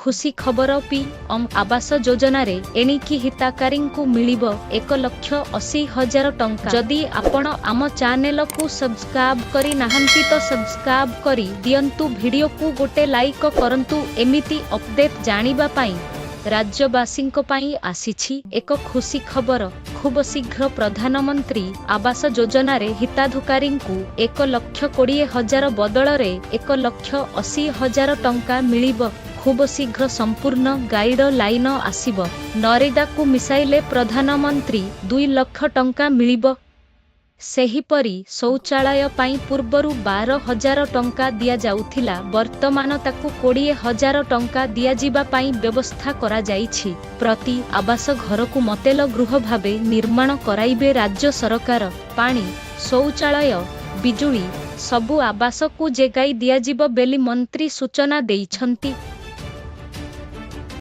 ଖୁସି ଖବର, ପିଏମ୍ ଆବାସ ଯୋଜନାରେ ଏଣିକି ହିତାଧିକାରୀଙ୍କୁ ମିଳିବ 1,80,000 ଟଙ୍କା। ଯଦି ଆପଣ ଆମ ଚ୍ୟାନେଲକୁ ସବସ୍କ୍ରାଇବ କରି ନାହାନ୍ତି ତ ସବସ୍କ୍ରାଇବ କରି ଦିଅନ୍ତୁ, ଭିଡିଓକୁ ଗୋଟେ ଲାଇକ କରନ୍ତୁ ଏମିତି ଅପଡେଟ ଜାଣିବା ପାଇଁ। ରାଜ୍ୟବାସୀଙ୍କ ପାଇଁ ଆସିଛି ଏକ ଖୁସି ଖବର। ଖୁବ ଶୀଘ୍ର ପ୍ରଧାନମନ୍ତ୍ରୀ ଆବାସ ଯୋଜନାରେ ହିତାଧିକାରୀଙ୍କୁ 1,20,000 ବଦଳରେ 1,80,000 ଟଙ୍କା ମିଳିବ। ଖୁବ ଶୀଘ୍ର ସମ୍ପୂର୍ଣ୍ଣ ଗାଇଡ ଲାଇନ ଆସିବ। ନରେଗାକୁ ମିଶାଇଲେ ପ୍ରଧାନମନ୍ତ୍ରୀ 2 ଲକ୍ଷ ଟଙ୍କା ମିଳିବ। ସେହିପରି ଶୌଚାଳୟ ପାଇଁ ପୂର୍ବରୁ 12,000 ଟଙ୍କା ଦିଆଯାଉଥିଲା, ବର୍ତ୍ତମାନ ତାକୁ 20,000 ଟଙ୍କା ଦିଆଯିବା ପାଇଁ ବ୍ୟବସ୍ଥା କରାଯାଇଛି। ପ୍ରତି ଆବାସ ଘରକୁ ମଡେଲ ଗୃହ ଭାବେ ନିର୍ମାଣ କରାଇବେ ରାଜ୍ୟ ସରକାର। ପାଣି, ଶୌଚାଳୟ, ବିଜୁଳି ସବୁ ଆବାସକୁ ଯୋଗାଇ ଦିଆଯିବ ବୋଲି ମନ୍ତ୍ରୀ ସୂଚନା ଦେଇଛନ୍ତି।